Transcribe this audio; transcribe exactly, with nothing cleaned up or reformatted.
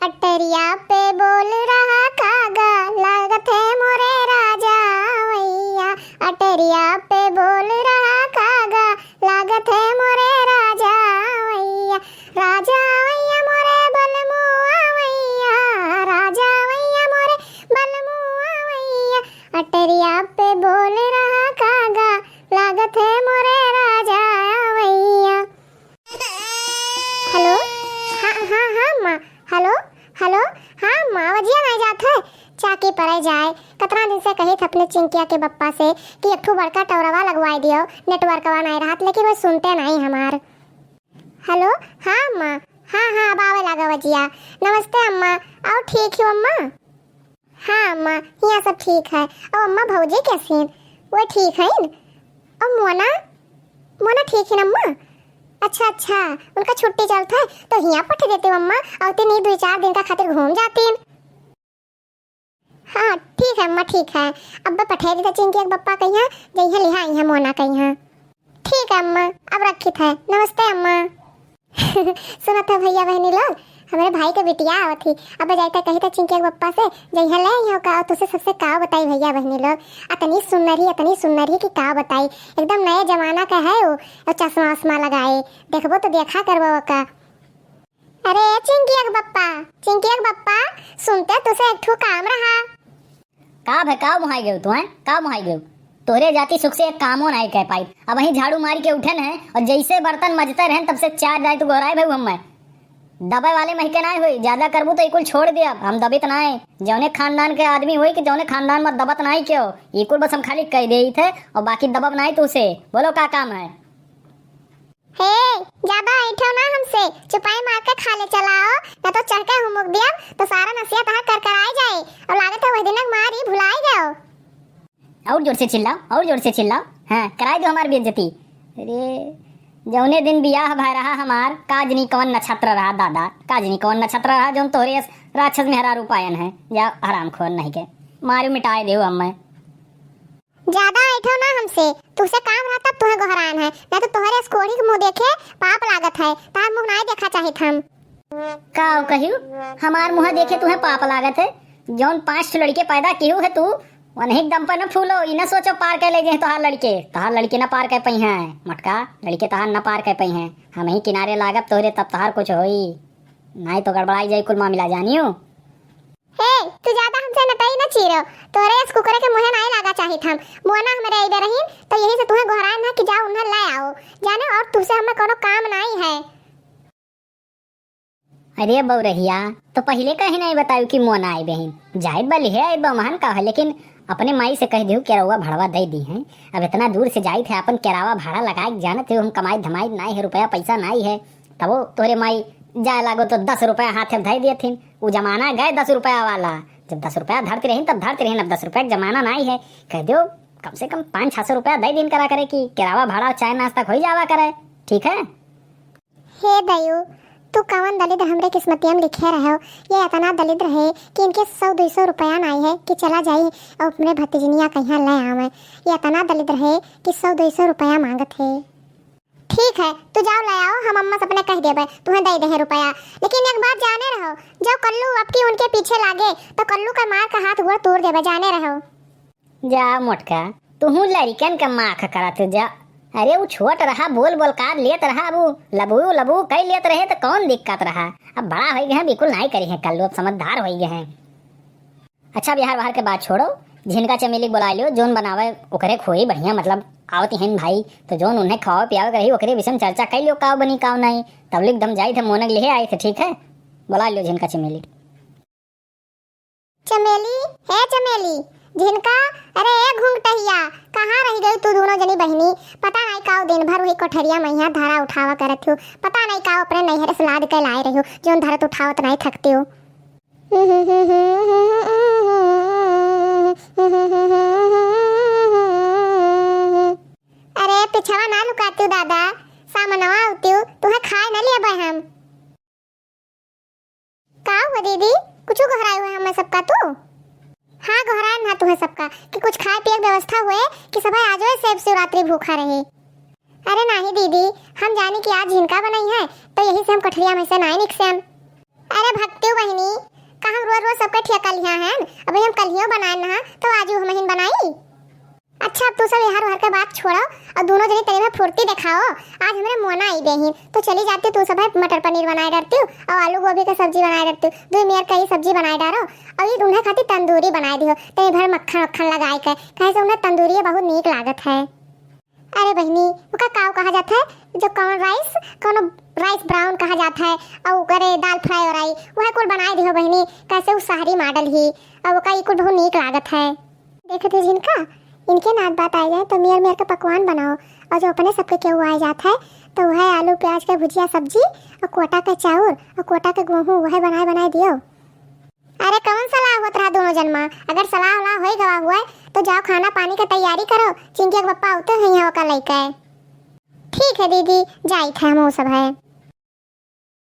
अटरिया पे बोल रहा कागा, लागत है मोरे राजा वैया। अटरिया पे बोल रहा कागा, लागत है मोरे राजा वैया। राजा वैया मोरे बलमुआ वैया, राजा वैया मोरे बलमुआ वैया। अटरिया पे बोल रहा कागा, लागत है मोरे राजा वैया। हेलो, हाँ, हाँ, हाँ, अम्मा। हेलो, हेलो, हाँ, अम्मा, आवाजिया नाई जात है। चाकी परे जाए, कतना दिन से कहित अपने चिंकिया के बप्पा से कि एक ठो बड़का टवरवा लगवाए दियो, नेटवर्कवा नाई रहत, लेकिन वो सुनते नाई हमार। हेलो, हाँ, अम्मा, हाँ, हाँ, अब आवे लागा आवाजिया। नमस्ते, अम्मा, और ठीक हो, अम्मा? हाँ अम्मा, हियाँ सब ठीक है। और अम्मा भौजी कैसी हैं? वो ठीक हैं? और मोना? मोना ठीक है अम्मा? अच्छा, अच्छा, उनका छुट्टी चलत है तो हियाँ पठ देते हो अम्मा, और तीन दुई चार दिन का खातिर घूम जाती हैं। हाँ, ठीक है अम्मा, ठीक है। अब पठे देते चिंकिया के बप्पा कहिया, जइहे लिहा आई है मोना कहिया। ठीक है अम्मा, अब रखित है। नमस्ते अम्मा। सुनत हो भैया बहनी लोग, हमरे भाई के बिटिया आवत ही। अब जाइता कहिता चिंकिया के बप्पा से, जइहा ले आइहो का, तुसे सबसे का बताई भैया बहनी लोग। अतनी सुन्नर ही, अतनी सुन्नर ही कि का बताई। एकदम नए जमाना का है वो, और चश्मा वश्मा लगाए। देखबो तो देखा करबो ओका। अरे चिंकिया के बप्पा, चिंकिया के बप्पा, सुनते तुसे एक ठो काम रहा। का भे, का मुहाई गयो तू, हैं? का मुहाई गयो? तोहरे जाति सुख से एक कामो नाई कह पाई। अबहीं झाड़ू मारी के उठन है और जैसे बर्तन मजते रहन तब से चार दाई तू गोहराए भे हम्मे। दबे वाले महिके नाई होई, ज्यादा करबू तो इकुल छोड़ दे। अब हम दबित नाई, जौने खानदान के आदमी होई कि जौने खानदान में दबत नाई क्यों, इकुल बस हम खाली कह देइत है और बाकी दबब नाई तू से। बोलो का काम है? हे, ज्यादा ऐठो ना हमसे, चुपाई मार के खा ले चलाओ, ना तो चढ़ के हुमुक दियब तो सारा नसिया तहार करकराए जाए, और लागत है वह दिनक मारी भुलाए गयो। और जोर से चिल्लाओ, और जोर से चिल्लाओ, हाँ, कराए दो हमार बेइज्जती। अरे, जौने दिन बियाह भय रहा हमार, काजनी कवन नक्षत्र रहा दादा, काजनी कवन नक्षत्र रहा, जौन तोहरे अस राक्षस मेहरारू पायन है, जा हरामखोर नहीं के, मारू मिटाए देहु हम्मे। ज्यादा ऐठो ना हमसे, तुहसे काम रहा तब तुहे गोहरान है, ना तो तोहरे अस कोढ़ी के मुँह देखे पाप लागत है, तार मुँह नाई देखा चाहित हम। का कहियो, हमार मुँह देखे तुहे पाप लागत है? जौन पाँच ठो लड़के पैदा किहू है तू, वनही के दम पर न फूलो, ई न सोचो पार कर ले जे तोहार लड़के, तोहार लड़के न पार कर पइहें, मोटका, लड़के तोहार न पार कर पइहें, हमही किनारे लागब तोहरे तब तोहार कुछ होई, नाई तो गड़बड़ाई जाई कुल मामला जानियो। हे, तू ज्यादा हमसे नटई न चीरो। तोरे अस कुकुरे के मुँहे नाई लागा चाहित हम। मोना हमरे अइबे रहीन, तो यही से तुहे गोहरान है कि जाओ उन्हें ले आओ। जाने और तुमसे हमें कोनो काम नाई है। अरे बउरहिया, तो पहिले काहे नाई बतायू कि मोना अइबे हैं? जाइत बा लिहे अइबा महन का है, लेकिन अपने माई से कह दिहू केरवा भाड़वा दे दिहैं। अब इतना दूर से जाइत है, अपन केरावा भाड़ा लगाए के जानत है, हम कमाई धमाई नाई है, रुपया पैसा नाई है, तबो तोहरे माई जाए लागो तो दस रुपया हाथे में धइ दियथिन। उ जमाना गए दस रुपया वाला, जब दस रुपया धरती रहीन तब धरती रहीन, अब दस रुपया के जमाना नाई है। कह दियो कम से कम पाँच छः सौ रुपया दे दिन करा करे कि किरावा भाड़ा चाय नाश्ता होई जावा करे, ठीक है? हे दयू, तू कवन दलिद्र हमरे किस्मतिया में लिखे रहो। ये इतना दलिद्र है कि इनके सौ दुई सौ रुपया नाई है कि चला जाई और अपने भतीजनिया कहिया ले आवे। ये इतना दलिद्र है कि सौ दुई सौ रुपया मांगत है। ठीक है, तू जाओ ले आओ, हम अम्मा से अपने कह देबे, तुहें दे देहे रुपया। लेकिन एक बात जाने रहो, जो कल्लू अब की उनके पीछे लागे, तो कल्लू का मार का हाथ गोड़ तोड़ देबे, जाने रहो। जा मोटका, तुहू लड़िकन के माख करत जा। अरे उ छोट रहा, बोल बोल का लेत रहा, अब उ लबू लबू कई लेत रहे तो कौन दिक्कत रहा? अब बड़ा होई गए, बिल्कुल नाई करी है कल्लू, अब समझदार होई गए हैं। अच्छा, बिहार बाहर के बात छोड़ो, झिनका चमेली के बोला लियो, जोन बनावे ओकरे खोई बढ़िया, मतलब आवत ही हैं भाई, तो जोन उन्हें खवावे पियावे के रही, ओकरे विषय में चर्चा कर लियो, काव बनी काव नहीं। तबलिक दम जाई थे मोनक लिहे आई थे, ठीक है, बोला लियो झिनका चमेली। चमेली, हे चमेली, झिनका, अरे ए घुंघटहिया, कहाँ रह गई तू दोनों जनी बहिनी? पता नहीं काव दिन भर वही कोठरिया में यहाँ धारा उठावा करत हो, पता नहीं काव अपने नैहर से लाद के लाए रही हो, जोन धरत उठावत नहीं थकती हो। अरे पिछवा ना लुकातू दादा, सामनवा उतू, तुहे खाए न लेबे हम। का हुआ दीदी, कुछ गोहराए हुए हमें सबका तू? हाँ, गोहराए ना तुहे सबका कि कुछ खाए पिए के व्यवस्था हुए कि सभे आजो सेब शिवरात्रि भूखा रहे। अरे नाही दीदी, हम जानी कि आज झिनका बनई है, तो यही से हम कोठरिया में से नाई निकसेन। अरे भक्तू बहिनी, सबका ठेका लिहा है, अबे हम कलियो बनाए ना, तो आज हम ही बनाई। अच्छा, अब तू सब एहर ओहर के बात छोड़ो और दोनों जनी तनी में फुर्ती देखाओ। आज हमरे मोना आई देही, तो चली जाती तू सब है मटर पनीर बनाए डरती हो और आलू गोभी का सब्जी बनाए डरती हो, दुई मेर कई सब्जी बनाए डारो और ये उन्हें खातिर तंदूरी बनाए दियो, तनी भर मक्खन वक्खन लगाए के, कहे से उन्हें तंदूरी बहुत नीक लागत है। अरे बहिनी, ओका काव कहा जात है, जो कौन राइस, कौनो राइस ब्राउन कहा जात है, और ओकरे दाल फ्राई और आई, वह कुल बनाए दियो बहिनी, कैसे उ शहरी मॉडल ही, और ओका ई कुल बहुत नीक लागत है। देखत हो जिनका, इनके नात बात आए जाए तो मेर मेर के पकवान बनाओ, और जो अपने सबके केहू आए जात है तो वह आलू प्याज के भुजिया सब्जी और कोटा के चाउर और कोटा के गेहूँ वह बनाए बनाए दियो। अरे कौन सलाह होत रहा दोनों जन मा? अगर सलाह उलाह होई गवा हुआ है तो जाओ खाना पानी के तैयारी करो, चिंकिया के पप्पा आते हैं यहाँ का लइके। ठीक है दीदी, जाइत है हम सब है।